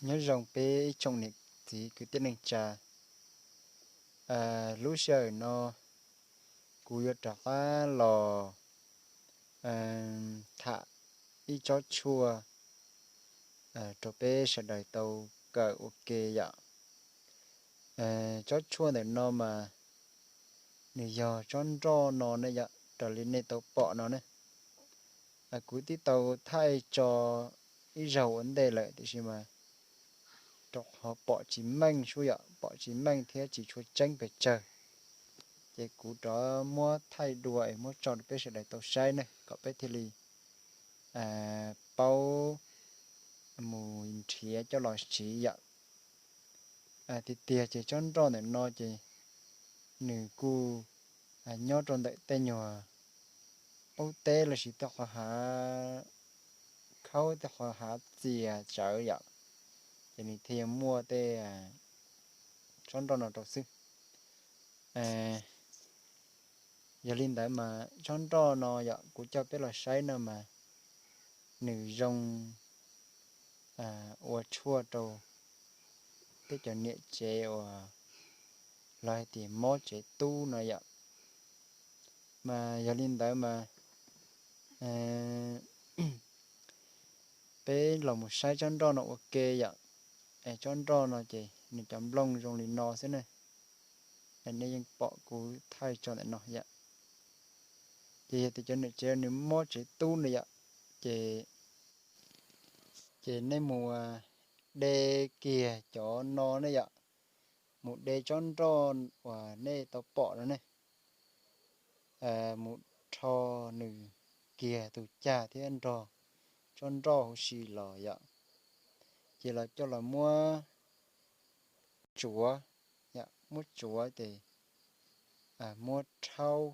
Nyob zoo peb ib tsoom niam txiv kwv tij neej tsa. Lub sij hawm no kuv yuav rov qab los tham ib tsob tshuaj rau peb sawv daws tau kawm ua ke yom. Tsob tshuaj ntawm no mas nws yog tsob nroj no ne yom, raws li nej tau pom no ne. Kuv twb tau thaij tso ib zaug ua ntej lawm tiam sis mas rau qhov pom tsis meej sub yom, pom tsis meej thiab tsis tshua tseeb pes tsawg. Ces kuv rov muab thaij dua es muab tso rau peb sawv daws tau saib ne kom peb thiaj li paub mus nrhiav coj los siv yom. Tiag tiag ces tsob nroj ntawm no ces nws kuj nyob rau ntawm tej nyuag ub teb los sis tej qhov hav khaub tej qhov hav txias tsawv yom, ces nws thiaj muaj tej tsob nroj no rau xwb. Yog li ntawd mas tsob nroj no yom, kuv coj peb los saib no mas nws zoo ua tshuaj rau peb cov niam tsev uas lawv hais tias mob tsev tub no yom. Mas yog li ntawd mas peb los mus saib tsob nroj no ua ke yom. Es tsob nroj no ces nws cov nplooj zoo li no xwb ne. Nej yeej pom kuv thaij tso ntawm no yom. Ces yog tias cov niam tsev nws mob tsev tub no yom, ces, ces nej mus de kiag cov no ne yom, mus de tsob nroj uas nej tau pom no ne, mus rho nws kiag tus cag thiab nrog tsob nroj huv si los yom, ces los coj los muab tsuav, muab tsuav ces muab rhaub,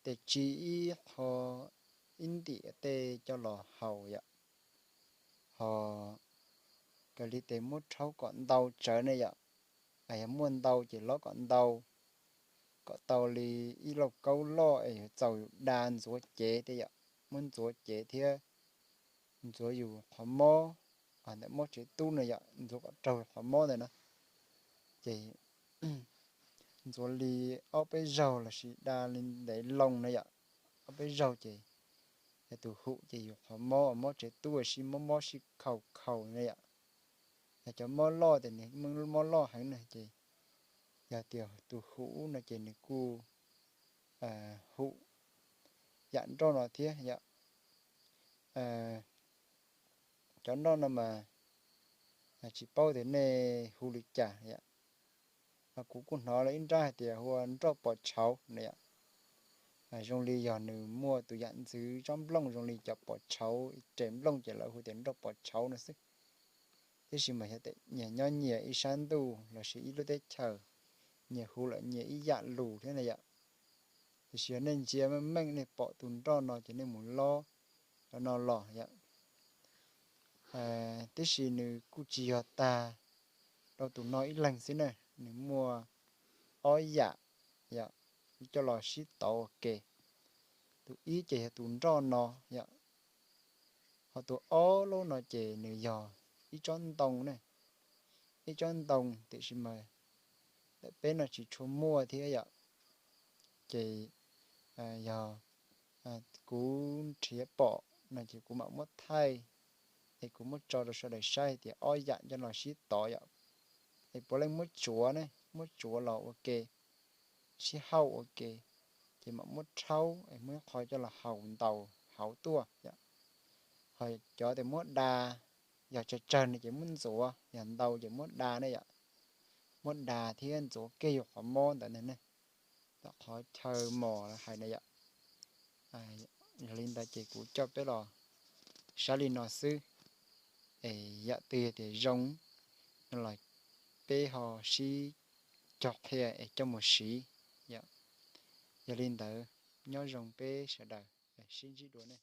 tes tsi ib qho ib ntim tej coj los haus yom. Ho raws li tes muab rhaub kom ntau tsawv ne yom, yog muaj ntau ces lob kom ntau, kom tau li ib lauj kaub loj es yuav txaus yus da ntxuav cev tej yom, muab ntxuav cev thiab ntxuav yus qhov mob, ntawm mob tsev tub no yom, ntxuav kom raug qhov mob ntawd na. Ces ntxuav li ob peb zaug lossis da li ntev loo na yom, ob peb zaug ces yog tus hum ces yus qhov mob, mob tsev tub sib mob mob sib khaus khaus na yom. Yog cov mob loj ces nws mob loj heev na ces yog tias tus hum no ces nws kuj hum yam nroj no thiab yom. Cov nroj no mas tsis paub tias nej hu li cas yom. Kuv kuj hnov lawv ib nrab hais tias hu ua nroj pos tshauv na yom. Zoo li yog nws muaj tus yam ntxwv tsob nplooj zoo li cov pos tshauv, ib re nplooj ces lawv hu tias nroj pos tshauv no xwb. Tiam sis mas yog tias nyias nyob nyias ib sab ntuj lossis ib lub teb chaws, nyias hu lawm nyias ib yam lus thiab na yom. Tiam sis yog nej ntsia meej meej nej pom tus nroj no ces nej mus lob cov no los yom. Tiam sis nws kuj tsis yog tag rau tus no ib leeg xwb na, nws muaj ob yam yom, coj los sib tov ua ke. Tus ib ces yog tus nroj no yom, ho tus ob lub no ces nws yog ib tsob ntoo ne, ib tsob ntoo tiam sis mas ntawm peb no tsis tshua muaj thiab yom. Ces yog kuv nrhiav pom no ces kuv mam muab thaij, es kuv muab tso rau sawv daws saib hais tias ob yam coj los sib tov yom. Es puav leej muab tsuav ne, muab tsuav los ua ke, sib hauj ua ke, ces mam muab rhaub es muab ib qho coj los haus ntaus hauv tuaj yom. Ho cov tias muab da, yog tsawg tsawg no ces muab ntxuav, yog ntau ces muab da ne yom. Muab da thiab ntxuav kiag yus qhov mob ntawd ne, tom qhov chaw mos hais na yom. Yog li ntawd ces kuv coj peb los saib li no xwb, es yam twg yog tias zoo no los peb ho sib cog qhia es coj mus siv. Yog li ntawd, nyob zoo peb sawv daws, sib ntsib dua ne.